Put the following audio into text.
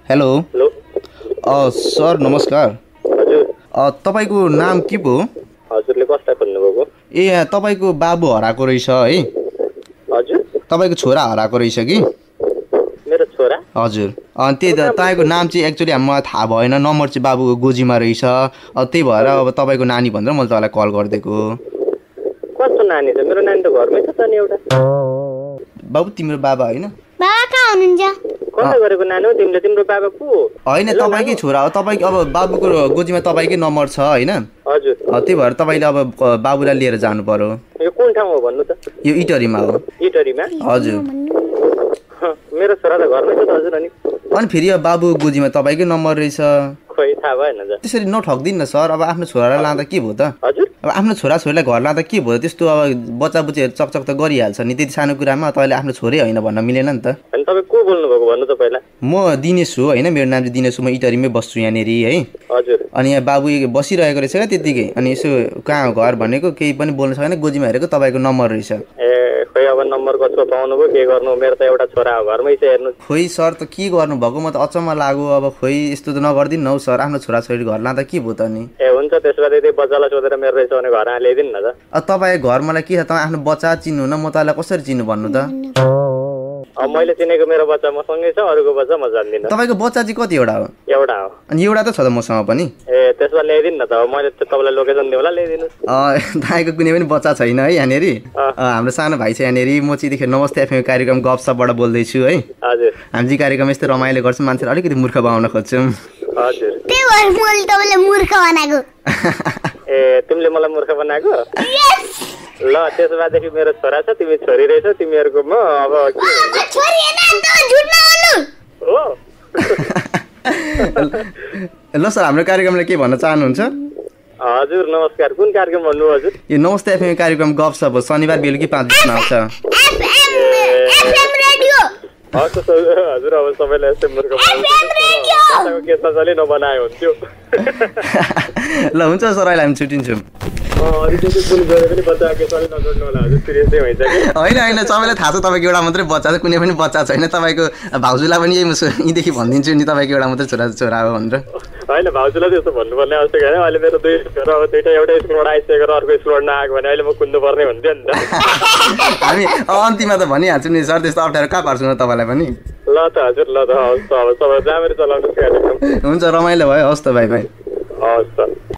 Hello hello sir नमस्कार। हजुर तपाईँको नाम के पो? हजुरले कसलाई भन्नुभएको? ए तपाईँको बाबु हराएको रहेछ है? हजुर तपाईँको छोरा हराएको रहेछ कि? मेरो छोरा? हजुर त्यही त तपाईँको नाम चाहिँ एक्चुअली मलाई थाहा भएन, नम्बर चाहिँ बाबुको गोजीमा रहेछ। त्यही भएर अब तपाईँको नानी भनेर मैले तपाईँलाई कल गरिदिएको। कस्तो नानी छ? मेरो नानी त घरमै छ त नि एउटा। बाबु तिम्रो बाबा होइन? बाबा कहाँ हुनुहुन्छ? कसले गरेको नानी हो तिमीले? तिम्रो बाबा को हो? होइन तपाईँकै छोरा हो। तपाईँको अब बाबुको गोजीमा तपाईँकै नम्बर छ होइन? हजुर त्यही भएर तपाईँले अब बाबुलाई लिएर जानु पर्यो। यो कुन ठाउँ हो भन्नु त? यो इटरीमा हो। इटरीमा? हजुर। मेरो छोरा त घरमै छ त हजुर। अनि फेरि अब बाबु गोजीमा तपाईँकै नम्बर रहेछ। खोइ थाहा भएन त। त्यसरी नठग्दिन सर। अब आफ्नो छोरालाई लाँदा के भयो त? हजुर अब आफ्नो छोराछोरीलाई घर लाँदा के भयो? त्यस्तो अब बच्चा बुच्चीहरू चकचक त गरिहाल्छ नि। त्यति सानो कुरामा तपाईँले आफ्नो छोरै होइन भन्न मिलेन नि त। अनि तपाईँ को बोल्नुभएको भन्नु त पहिला? म दिनेश हो होइन, मेरो नाम चाहिँ दिनेश हो। म इटरीमै बस्छु यहाँनिर है। हजुर। अनि यहाँ बाबु बसिरहेको रहेछ क्या त्यत्तिकै। अनि यसो कहाँ हो घर भनेको, केही पनि बोल्नु सकेन। गोजीमा हेरेको तपाईँको नम्बर रहेछ। ए खोइ अब नम्बर कसको पाउनु भयो के गर्नु? मेरो त एउटा छोरा हो घरमै छ हेर्नु। खोइ सर त के गर्नुभएको? म त अचम्म लाग्यो। अब खोइ यस्तो त नगरिदिनु हौ सर। आफ्नो छोराछोरी घर लाँदा के भयो त नि? ए हुन्छ त्यसो भए त्यही बच्चालाई सोधेर मेरो रहेछ भने घर ल्याइदिनु न त। तपाईँ घर मलाई के छ? तपाईँ आफ्नो बच्चा चिन्नु न, म तपाईँलाई कसरी चिन्नु भन्नु त? अब मैले चिनेको मेरो बच्चा मसँगै छ, अरूको बच्चा म जान्दिनँ। तपाईँको बच्चा चाहिँ कतिवटा हो? एउटा हो। अनि एउटा त छ त मसँग पनि। ए त्यसमा ल्याइदिनु न त। मैले तपाईँलाई लोकेसन दिउँला ल्याइदिनु। तपाईँको कुनै पनि बच्चा छैन है यहाँनिर? हाम्रो सानो भाइ छ यहाँनिर। म चाहिँ यतिखेर नमस्ते एफएम कार्यक्रम गफसपबाट बोल्दैछु है। हजुर। हामी चाहिँ कार्यक्रम यस्तो रमाइलो गर्छौँ, मान्छेलाई अलिकति मूर्ख बनाउन खोज्छौँ। हजुर। त्यही भएर मैले तपाईँलाई मूर्ख बनाएको। ए तिमीले मलाई मूर्ख बनाएको? ल त्यसो भएदेखि मेरो छोरा छ, तिमी छोरी रहेछ, तिमीहरूकोमा अब छोरी हैन त झुट नबोल्नु। हो। ल सर, हाम्रो कार्यक्रमलाई के भन्न चाहनुहुन्छ? हजुर नमस्कार। कुन कार्यक्रम भन्नु हजुर? यो नमस्ते एफएम कार्यक्रम गफसप हो, शनिबार बेलुकी 5 बजीमा आउँछ। FM radio. हजुर अब सबैलाई यस्तै मूर्ख बनाउनु केसमा चलि नबनायो हुन्थ्यो। ल हुन्छ सर, अहिले हामी छुट्टिन्छौँ। होइन होइन सबैलाई थाहा छ तपाईँको एउटा मात्रै बच्चा छ, कुनै पनि बच्चा छैन। तपाईँको भाउजूलाई पनि यहीँदेखि भनिदिन्छु नि तपाईँको एउटा मात्रै छोरा हो भनेर। होइन भाउजूलाई त्यस्तो भन्नुपर्ने आवश्यक होइन। अहिले मेरो दुई छोरा अब दुइटा एउटा स्कुलबाट आइसकेर अर्को स्कुलबाट नआएको भने अहिले म कुद्नुपर्ने हुन्थ्यो नि त। हामी अन्तिममा त भनिहाल्छौँ नि सर, त्यस्तो अप्ठ्यारो कहाँ पार्छु न तपाईँलाई पनि। ल त हजुर, ल त हवस् त। अब सबै राम्ररी चलाउनुहोस् कार्यक्रम। हुन्छ, रमाइलो भयो। हवस् त भाइ भाइ। हवस् त।